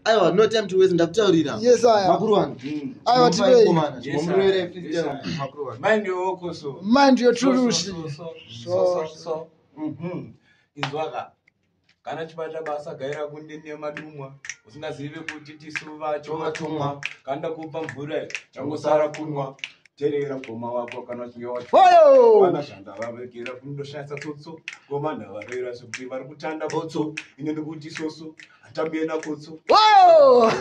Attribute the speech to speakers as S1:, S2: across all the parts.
S1: Aiwa, no time to waste, ndakutaurira.
S2: Yes, aya.
S1: Makuru wani.
S2: Aiwa, tipei.
S3: Yes,
S1: Mumurere
S3: sir.
S1: freestyle
S3: Yes, sir.
S1: makuru wani.
S3: Mind your work so.
S2: Mind your truth.
S3: So. Inzwaka. Kana chibata basa gaira kunde nemadumwa usingazive kuti tisu vacho vatumwa kanda kupa mvura changosara kunwa terera goma wako kana uchinge
S2: Oyo!
S3: vana zvanda vavekera kundoshandisa tsotso goma ndavarera zvekuti vari kutanda botso ine ndikuti soso hatambiye nakotso.
S2: Oyo!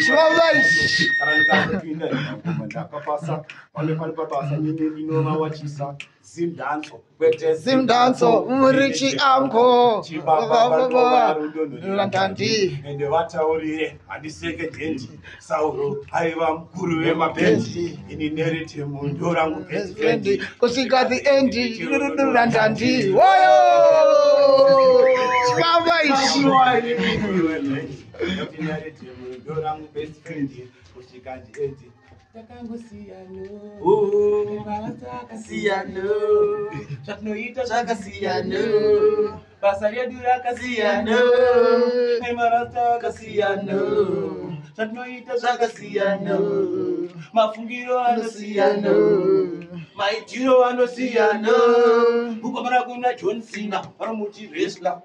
S2: Chibaba ichi.
S3: Kana ndikatopinda ngoma ndakapasa pano pano pabasa nini ndinovawachisa Zimdancehall kwete.
S2: Zimdancehall, muri chiango.
S3: Ndandi ende vataurire handiseke jendi Sauro aiva mukuru wemabhendi ini neritemu ndorangu best friend.
S2: Kusvika the end, randandi. Oyo! Chibaba ichi.
S3: Ndorangu best friend kusvika ndiendi
S1: Siyano.
S3: Zvatinoita
S1: Zvakasiyana.
S3: Basa redu rakasiyana nemarasta akasiyana zvatinoita
S1: Zvakasiyana.
S3: Mafungiro anosiyana, maitiro anosiyana. Kukomana kuna John Cena vanomuti wrestler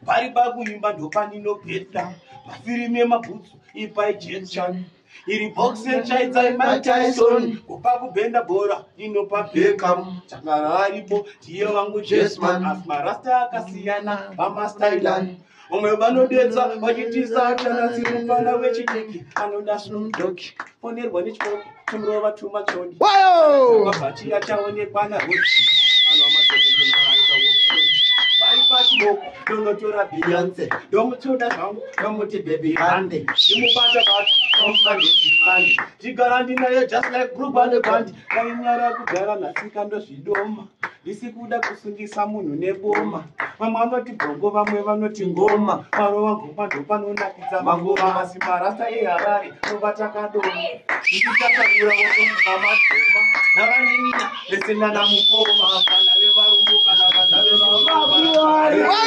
S3: pari pakuimba ndopaninogeta mafirimu emabhutsu ipai Jackie iri boxer chaidzai Mike Tyson kupa kubhenda bhora inopa Beckham changara aripo ndiye wangu Jesman asi marasta akasiyana pamastailan umwe vanodetsa vachitisa tanasiri mufana wechidiki anoda Snoop Dogg fonerwa nechipoko chimurova tumatsodi.
S2: Oyo!
S3: Mabhachi achaonekwa narodi vari pachiboko ndonotora Beyonce ndomutoda zvangu ndomuti baby hande ndimubata bata nomumandefande ndigara ndinaye just like brugwa nebhandi ndainyara kugara nhasika ndozvidoma ndisi kuda kusungisa munhu neboma vamwe vanoti bhongo vamwe vanoti ngoma parova ngoma ndopanonakidza mangoma asi marasta eHarare novata kadoma ndikutatarura votomuka madhoma navaninina vese nana mukoma kana vevarumbu kana vana.
S2: Oyo!